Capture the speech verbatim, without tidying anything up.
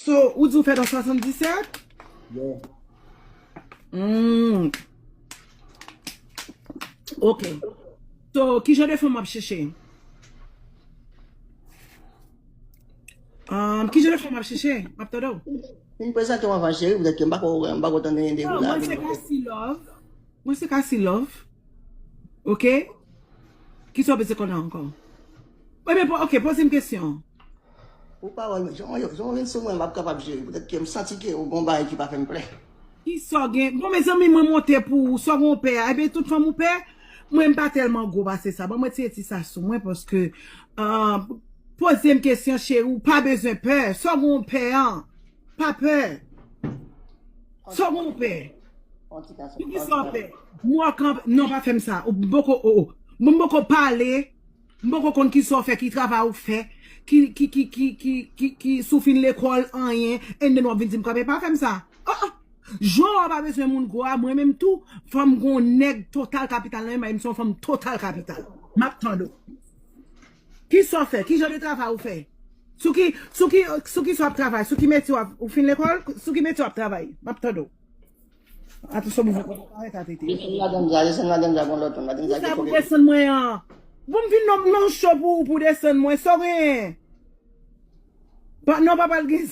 So, ou di ou fèt an swasanndisèt? Yeah. Hmm. Ok. So, ki jan de fanm w ap chèche? Um, ki jan de fanm w ap chèche? M ap tande w. Vin prezante w anvan, cheri, poutèt ke m pa ko, m pa ko tande gen de... Non, mwen se Cassie Love. Mwen se Cassie Love. Ok? Ki sa w bezwen konnen ankò? Ebyen, po-, ok, poze m kesyon. Ou pawòl, jan, jan w vin sou mwen, m ap kapab jere. Poutèt ke m santi ke ou gon bagay ki pa fè m plè. Ki sa w gen? Bon, mezanmi, mwen monte pou ou. Sa w gen w pè a? Ebyen, tout fanm ou pè? Mwen, m pa tèlman gwo pase sa. Ban mwen tire ti sa sou mwen, paske, ah, poze m kesyon, cheri, ou pa bezwen pè. Sa w gen w pè an? Pa pè. Sa w gen w pè? Ki sa w pè? Mwen kanpe, non, pa fè m sa. Ou m poko, oh, oh. Mwen m poko pale. M poko konn ki sa w fè, ki travay ou fè, ki, ki, ki, ki, ki, ki, ki si w fin lekòl, anyen, and then w ap vin di m kanpe, pa fè m sa. Oh, oh. Jan w pa bezwen moun gwo a, mwen menm tou, fò m gon nèg Total Capital nan men m, se yon fanm Total Capital. M ap tande w. Ki sa w fè? Ki jan de travay ou fè? Sou ki, sou ki, sou ki sa w ap travay? Sou ki metye w ap, ou fin lekòl? Sou ki metye w ap travay? M ap tande w. Atansyon, mouvman konpòte pa rete a tete. Desann madanm sa, desann madanm sa, gon lòt moun, madanm sa ki fòke. Pou desann mwen an. Bon, m vin nan, nan cho pou, pou desann mwen. Sa w genyen? Pa, non, pa pral gen.